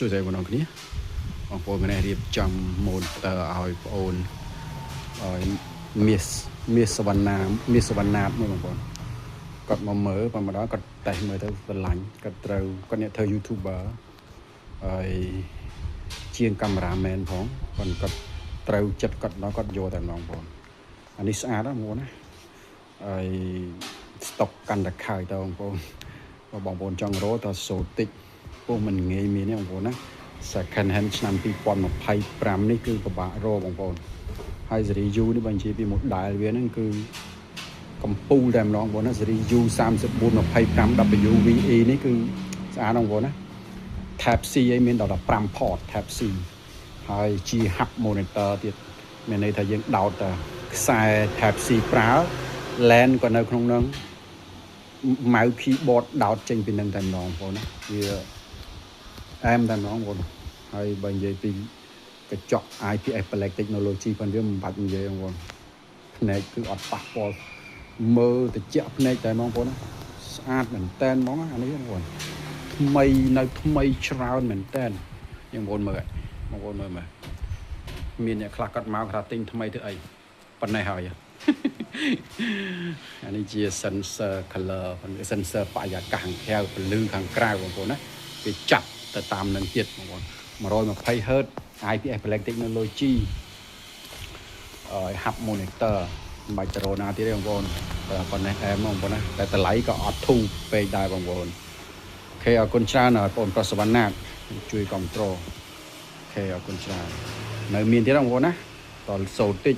សួស្តីបងប្អូនគ្នាបងប្អូនម្នាក់រៀបចំ monitor ឲ្យបងអូនឲ្យមាសមាសសវណ្ណាមាសសវណ្ណាតមួយបងប្អូនគាត់មកមើលបងម្ដងគាត់តេស្តមើលទៅស្រឡាញ់គាត់ត្រូវគាត់អ្នកធ្វើ YouTuber ហើយជាងកាមេរ៉ាមែនផងគាត់គាត់ត្រូវចិត្តគាត់ដល់គាត់យកតែម្ដងបងប្អូនអានេះស្អាតណាស់បងប្អូនណាហើយស្តុកកាន់តែខើយតើបងប្អូនបើបងប្អូនចង់រកតើសូតិចពោះមិនងាយមានទេបងប្អូនណា second hand ឆ្នាំ2025នេះគឺពិបាករកបងប្អូនហើយស៊េរី U នេះបើនិយាយពី model វាហ្នឹងគឺកំពូលតែម្ដងបងប្អូនណាស៊េរី U 3425 WVE នេះគឺស្អាតបងប្អូនណា Type C ឯងមានដល់15 port Type C ហើយជា hub monitor ទៀតមានន័យថាយើងដោតតែខ្សែ Type C ប្រើ LAN ក៏នៅក្នុងហ្នឹង mouse keyboard ដោតចេញពីនឹងតែម្ដងបងប្អូនណាវាអែមតែម្ដងបងប្អូនហើយបើនិយាយពីកញ្ចក់ IPS Black Technology ប៉ុន្តែវាមិនបាច់និយាយបងប្អូនភ្នែកគឺអត់ប៉ះពាល់មើលតិចភ្នែកតែហ្មងបងប្អូនណាស្អាតមែនតែនហ្មងអានេះបងប្អូនថ្មីនៅថ្មីច្រើនមែនតែនយើងបងប្អូនមើលបងប្អូនមើលមើលមានអ្នកខ្លះគាត់មកថាទិញថ្មីធ្វើអីប៉ុណ្ណេះហើយ អានេះជា sensor color sensor បរិយាកាសខាងក្រៅពលឺខាងក្រៅបងប្អូនណាវាចាប់ទៅតាមនឹងទៀតបងប្អូន120 Hz IPS Black Technology អឺ hub monitor មិនបាច់ទៅរកណាទៀតទេបងប្អូនតែប៉ុណ្ណេះអែមបងប្អូនណាតែតម្លៃក៏អត់ធូរពេកដែរបងប្អូន OK អរគុណច្រើនបងប្អូនប្រុសសវណ្ណាតជួយគ្រប់គ្រង OK អរគុណច្រើននៅមានទៀតបងប្អូនណាតសូតិច